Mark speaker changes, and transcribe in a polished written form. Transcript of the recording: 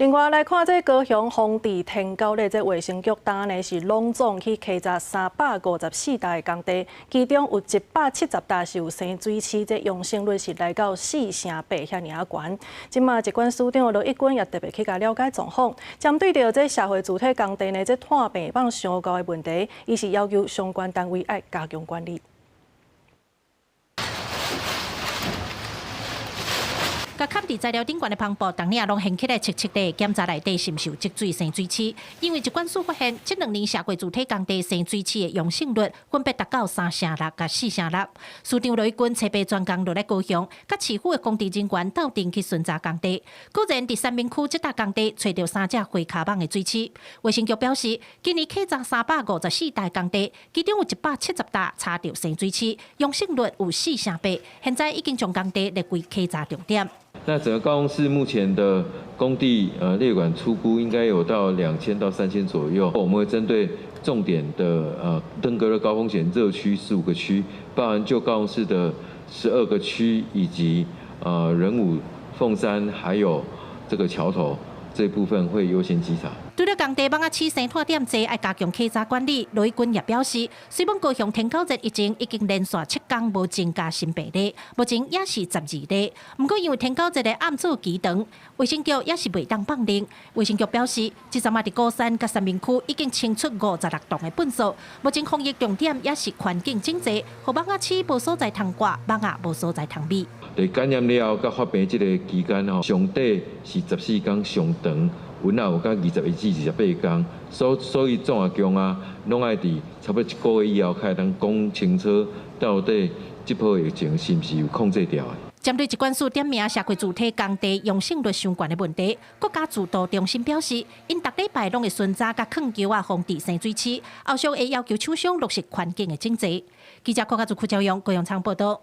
Speaker 1: 另外來看，這高雄防治天狗咧，這衛生局今呢是攏總去稽查354搭的工地，其中有170搭是有生水螭，這陽性率是來到4成8遐爾仔懸。這馬疾管署長羅一鈞也特別去共了解狀況，針對著這社會主體工地呢，這湠病蠓傷高的問題，伊是要求相關單位愛加強管理。
Speaker 2: 共崁佇材料頂懸的帆布，逐年攏掀起來切切的檢查內底是毋是有積水生水螭。因為疾管署發現，這2年社會主體工地生水螭的陽性率分別達到3成6佮4成6。署長羅一鈞初八專工落來高雄，佮市府的工地人員鬥陣去巡查工地，果然佇三民區這搭工地揣著三隻花跤蠓的水螭。衛生局表示，今年稽查354搭工地，其中有170搭查著生水螭，陽性率有4成8，現在已經將工地列為稽查重點。
Speaker 3: 那整個高雄市目前的工地，列管初估應該有到2000到3000左右。我們會針對重點的登革熱高風險熱區15個區，包含舊高雄市的12個區，以及仁武、鳳山，還有這個橋頭這部分會優先稽查。
Speaker 2: 除了工地蠓仔鼠生湠點濟，愛加強稽查管理。羅一鈞也表示，雖罔高雄天狗熱疫情已經連續7天無增加新病例，目前也是12例。毋過因為天狗熱的暗做期長，衛生局也是袂當放任。衛生局表示，這陣仔佇鼓山佮三民區已經清出56棟的糞埽，目前防疫重點也是環境整齊，予蠓仔鼠無所在通掛，蠓仔無所在通覕。
Speaker 3: 佇感染了後佮發病這個期間吼，上短是14天，上長蚊仔有到21至28天，所以總共啊，攏愛佇差不多一個月以後，才會當講清楚到底這波疫情是毋是有控制牢的。
Speaker 2: 針對疾管署點名社會主體工地陽性率傷懸的問題，國家指導中心表示，𪜶逐禮拜攏會巡查佮囥橋仔防治生水螭，後續會要求廠商落實環境的整齊。記者郭家祖、柯昭陽、高陽昌報道。